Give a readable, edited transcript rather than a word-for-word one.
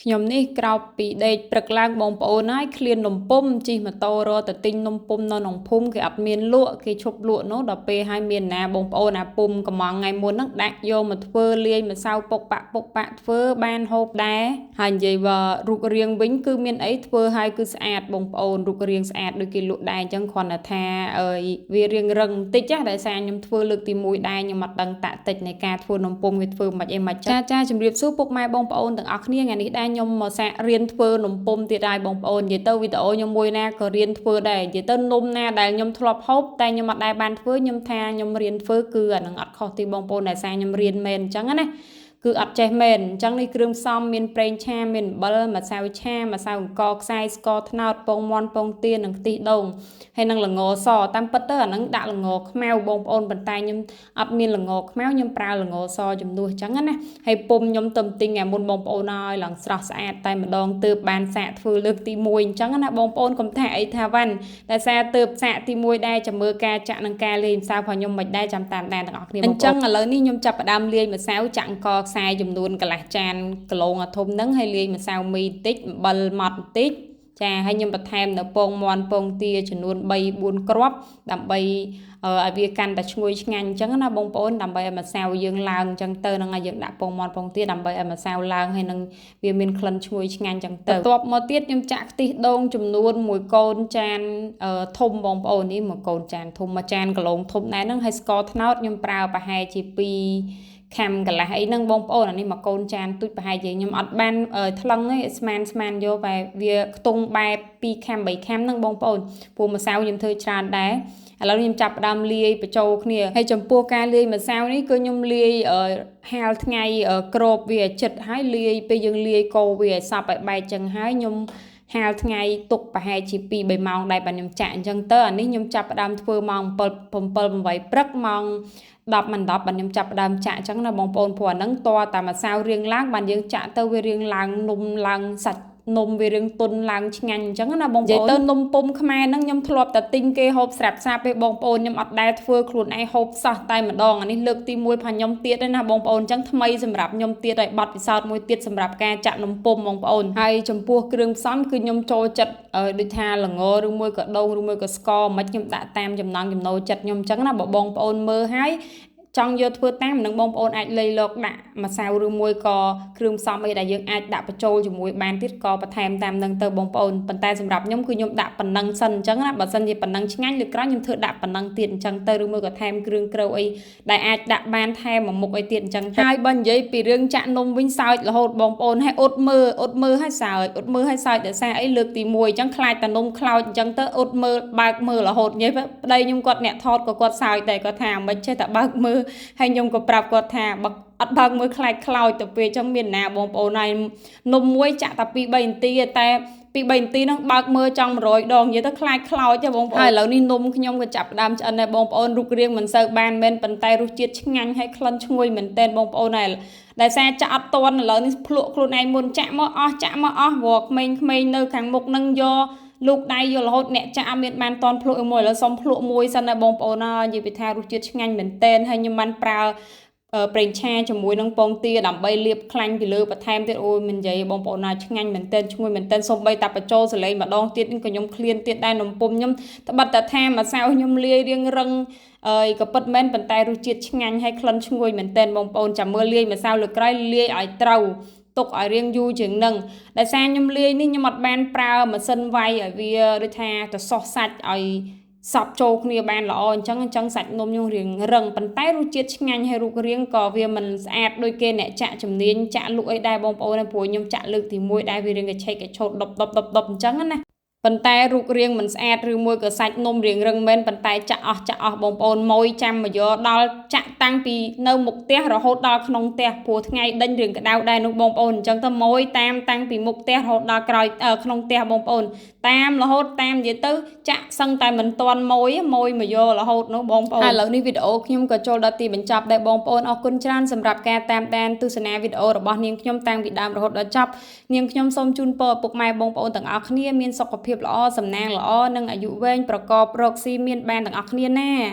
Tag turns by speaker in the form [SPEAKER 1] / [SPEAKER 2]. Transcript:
[SPEAKER 1] ខ្ញុំនេះក្រោកពីដេកព្រឹកឡើងបងប្អូនហើយឃ្លាននំពុំជិះម៉ូតូរកទៅទិញនំពុំនៅក្នុងភូមិគេអត់មានលក់គេឈប់លក់នោះដល់ពេលហើយមានណាបងប្អូនអាពុំកំងថ្ងៃមុនហ្នឹងដាក់យកមកធ្វើលាយម្សៅពុកប៉ាក់ពុកប៉ាក់ធ្វើបានហូបដែរហើយនិយាយว่าរូបរាងវិញគឺមានអីធ្វើហើយគឺស្អាតបងប្អូនរូបរាងស្អាតដូចគេលក់ដែរអញ្ចឹងគ្រាន់តែថាវារាងរឹងបន្តិចណាដោយសារខ្ញុំធ្វើលើកទី1ដែរខ្ញុំអត់ដឹងតាក់តិចនៃការធ្វើនំពុំគេធ្វើមិនអីមិនចាចាជម្រាបសួរពុកម៉ែបងប្អូនទាំងអស់គ្នាថ្ងៃនេះដែរខ្ញុំមកសាករៀនធ្វើនំពុំទៀតហើយបងប្អូននិយាយទៅវីដេអូខ្ញុំមួយណាក៏រៀនធ្វើដែរនិយាយទៅនំណាដែលខ្ញុំធ្លាប់ហូបតែខ្ញុំអត់ដែលបានធ្វើខ្ញុំថាខ្ញុំរៀនធ្វើគឺអានឹងអត់ខុសទីបងប្អូនដែលសារខ្ញុំរៀនមែនអញ្ចឹងណាគឺអត់ចេះមែនអញ្ចឹងនេះគ្រឿងផ្សំមានប្រេងឆាមានអំបិលម្សៅឆាម្សៅអង្ករខ្សាយស្ករត្នោតពងមាន់ពងទានិងខ្ទិះដូងហើយនឹងល្ងសតាមពិតទៅអានឹងដាក់ល្ងខ្មៅបងប្អូនប៉ុន្តែខ្ញុំអត់មានល្ងខ្មៅខ្ញុំប្រើល្ងសជំនួសអញ្ចឹងណាហើយពុំខ្ញុំទៅទិញថ្ងៃមុនបងប្អូនហើយឡើងស្រស់ស្អាតតែម្ដងទើបបានសាកធ្វើលើកទី1អញ្ចឹងណាបងប្អូនកុំថាអីថាវ៉ាន់តែសារទើបសាកទី1ដែរចាំមើលការចាក់និងការលាយម្សៅរបស់ខ្ញុំមិនដែរចាំតាមដានទាំងអស់គ្នាបងប្អូនអញ្ចឹងឥឡូវនេះខ្ញុំចាប់ផ្ដើមលាយម្សៅចាក់អង្ករខ្សាយចំនួនកន្លះចានកឡងអាធំហ្នឹងហើយលាយម្សៅមីបន្តិចអំបិលម៉ត់បន្តិចចាហើយខ្ញុំបន្ថែមនៅពងមាន់ពងទាចំនួន3 4គ្រាប់ដើម្បីឲ្យវាកាន់តែឈ្ងុយឆ្ងាញ់អញ្ចឹងណាបងប្អូនដើម្បីឲ្យម្សៅយើងឡើងអញ្ចឹងទៅនឹងឲ្យយើងដាក់ពងមាន់ពងទាដើម្បីឲ្យម្សៅឡើងហើយនឹងវាមានក្លិនឈ្ងុយឆ្ងាញ់អញ្ចឹងទៅបន្ទាប់មកទៀតខ្ញុំចាក់ខ្ទិះដូងចំនួន1កូនចានធំបងប្អូននេះ1កូនចានធំមួយចានកឡងធំដែរហ្នឹងហើយស្ករត្នោតខ្ញុំប្រើប្រហែលជា2ខាំកន្លះអីហ្នឹងបងប្អូនអានេះមកកូនចានទូចប្រហែលជាខ្ញុំអត់បានថ្លឹងទេស្មានស្មានយកបែបវាខ្ទង់បែប2ខាំ3ខាំហ្នឹងបងប្អូនព្រោះម្សៅខ្ញុំធ្វើច្រើនដែរឥឡូវខ្ញុំចាប់ផ្ដើមលាយបញ្ចូលគ្នាហើយចំពោះការលាយម្សៅនេះគឺខ្ញុំលាយហាលថ្ងៃក្របវាឲ្យចិត្តហើយលាយពេលយើងលាយកូរវាឲ្យសព្វឲ្យបែកចឹងហើយខ្ញុំហាលថ្ងៃទុកប្រហែលជា2 3ម៉ោងដែរបាទខ្ញុំចាក់អញ្ចឹងទៅអានេះខ្ញុំចាប់ផ្ដើមធ្វើម៉ោង7 8ព្រឹកម៉ោង10មិន10បាទខ្ញុំចាប់ផ្ដើមចាក់អញ្ចឹងណាបងប្អូនព្រោះអាហ្នឹងតតែម្សៅរៀងឡើងបានយើងចាក់ទៅវារៀងឡើងនំឡើងសាច់នំវារឿងទុនឡើងឆ្ងាញ់អញ្ចឹងណាបងប្អូននិយាយទៅនំពុំខ្មែរហ្នឹងខ្ញុំធ្លាប់តែទិញគេហូបស្រាប់ស្រាប់ពេលបងប្អូនខ្ញុំអត់ដែលធ្វើខ្លួនឯងហូបសោះតែម្ដងអានេះលើកទី1របស់ខ្ញុំទៀតណាបងប្អូនអញ្ចឹងថ្មីសម្រាប់ខ្ញុំទៀតហើយបទពិសោធន៍មួយទៀតសម្រាប់ការចាក់នំពុំបងប្អូនហើយចំពោះគ្រឿងផ្សំគឺខ្ញុំចូលចិត្តដូចថាល្ងឬមួយក៏ដូងឬមួយក៏ស្ករមិនខ្ញុំដាក់តាមចំណង់ចំណូលចិត្តខ្ញុំអញ្ចឹងណាបើបងប្អូនមើលហើយចង់យកធ្វើតាមនឹងបងប្អូនអាចលៃលកដាក់ម្សៅឬមួយក៏គ្រឿងផ្សំអីដែលយើងអាចដាក់បញ្ចូលជាមួយបានទៀតក៏បន្ថែមតាមនឹងទៅបងប្អូនប៉ុន្តែសម្រាប់ខ្ញុំគឺខ្ញុំដាក់ប៉ុណ្ណឹងសិនអញ្ចឹងណាបើសិនជាប៉ុណ្ណឹងឆ្ងាញ់លើក្រោយខ្ញុំធ្វើដាក់ប៉ុណ្ណឹងទៀតអញ្ចឹងទៅឬមួយក៏ថែមគ្រឿងក្រៅអីដែលអាចដាក់បានថែមមួយមុខអីទៀតអញ្ចឹងហើយបើនិយាយពីរឿងចាក់នំវិញសើចរហូតបងប្អូនហើយអ៊ុតមើលអ៊ុតមើលហើយសើចអ៊ុតមើលហើយសើចដោយសារអីលើកទី1អញ្ចឹងខ្លាចតែនំខ្លោចអញ្ចឹងទៅអ៊ុតមើលបើកមើលរហូតនិយាយប្តីខ្ញុំគាត់អ្នកថតក៏គាត់សើចដែរគាត់ថាមិនចេះតែបើកមើលហើយខ្ញុំក៏ប្រាប់គាត់ថាបើអត់បើកមើលខ្លាចខ្លោចទៅពេលចឹងមានណាបងប្អូនហើយនំមួយចាក់តែ2 3នាទីតែ2 3នាទីហ្នឹងបើកមើលចង់100ដងនិយាយទៅខ្លាចខ្លោចទេបងប្អូនហើយឥឡូវនេះនំខ្ញុំក៏ចាប់ផ្ដើមឆ្អិនដែរបងប្អូនរូបរាងមិនសូវបានមែនប៉ុន្តែរសជាតិឆ្ងាញ់ហើយក្លិនឈ្ងុយមែនទែនបងប្អូនហើយដែលសារចាក់អត់ទាន់ឥឡូវនេះភ្លក់ខ្លួនឯងមុនចាក់មកអស់ចាក់មកអស់ព្រោះក្មេងៗនៅខាងមុខហ្នឹងយកលោកដៃយករហូតអ្នកចាក់មានបានតន់ភ្លក់មួយឥឡូវសុំភ្លក់មួយសិនណាបងប្អូនហើយនិយាយពីថារសជាតិឆ្ងាញ់មែនទែនហើយខ្ញុំបានប្រើប្រេងឆាជាមួយនឹងពងទាដើម្បីលាបខ្លាញ់ពីលើបន្ថែមទៀតអូយមិននិយាយបងប្អូនណាឆ្ងាញ់មែនទែនឈ្ងុយមែនទែនសូម្បីតែបញ្ចូលសលេងម្ដងទៀតក៏ខ្ញុំឃ្លានទៀតដែរនំពុំខ្ញុំត្បិតតែថាម្សៅខ្ញុំលាយរៀងរឹងអើយក៏ពិតមែនប៉ុន្តែរសជាតិឆ្ងាញ់ហើយក្លិនឈ្ងុយមែនទែនបងប្អូនចាំមើលលាយម្សៅលើក្រោយលាយឲ្យត្រូវទុកឲ្យរៀងយូរជាងនឹងដោយសារខ្ញុំលាយនេះខ្ញុំអត់បានប្រើម៉ាស៊ីនវាយឲ្យវាដូចថាទៅសោះសាច់ឲ្យសពចូលគ្នាបានល្អអញ្ចឹងសាច់នំខ្ញុំរៀងរឹងប៉ុន្តែរសជាតិឆ្ងាញ់ហើយរូបរាងក៏វាមិនស្អាតដូចគេអ្នកចាក់ជំនាញចាក់លក់អីដែរបងប្អូនព្រោះខ្ញុំចាក់លើកទី1ដែរវារៀងកឆេកកឆូតដប់ដប់ដប់ដប់អញ្ចឹងណាប៉ុន្តែរូបរាងមិនស្អាតឬមួយក៏សាច់នំរៀងរឹងមែនប៉ុន្តែចាក់អស់ចាក់អស់បងប្អូនម៉ួយចាំមកយកដល់ចាក់តាំងពីនៅមុខផ្ទះរហូតដល់ក្នុងផ្ទះព្រោះថ្ងៃដេញរឿងក្តៅដែរនោះបងប្អូនអញ្ចឹងទៅម៉ួយតាមតាំងពីមុខផ្ទះរហូតដល់ក្រោយក្នុងផ្ទះបងប្អូនតាមរហូតតាមនិយាយទៅចាក់សឹងតែមិនទាន់ម៉ួយមកយករហូតនោះបងប្អូនហើយឥឡូវនេះវីដេអូខ្ញុំក៏ចូលដល់ទីបញ្ចប់ដែរបងប្អូនអរគុណច្រើនសម្រាប់ការតាមដានទស្សនាវីដេអូរបស់នាងខ្ញុំតាំងពីដើមរហូតដល់ចប់នាងខ្ញុំសូមជូនពរឪពុកម៉ែបងប្អូនទាំងអស់គ្នាមានសុខភាពល្អសំណាងល្អនិងអាយុវែងប្រកបរកស៊ីមានបានទាំងអស់គ្នាណា។